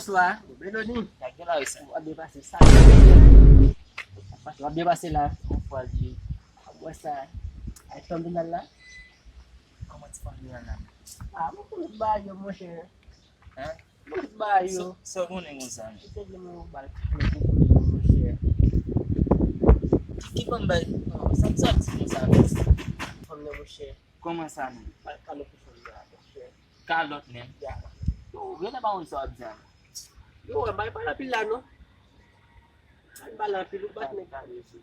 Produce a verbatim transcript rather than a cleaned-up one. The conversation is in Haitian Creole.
Bonswa. Meloni. Gade la, wi, sa. W ap byen pase sa. W ap byen pase la. Yon fwa di. W ap wè sa. Ay, tann Donald la. Kòman ti fanmi an nan? Ah, mwen konn ba yo, monchè. Hein? Mwen konn ba yo. Sa w konnen konsa, men? Ou te di mwen ou ba l kale pou fanmi an, monchè. Ki, ki konn bay? Non, sa m sòti konsa, men. Fanmi an, monchè. Kòman sa, men? Ba l kale pou fanmi an, monchè. Kalòt, men. Ya. Yo, genlè pa konn sa w ap di a, non. Yo, wè, bay pale anpil la, non. Bay pale anpil, ou bat nèg la, mesye.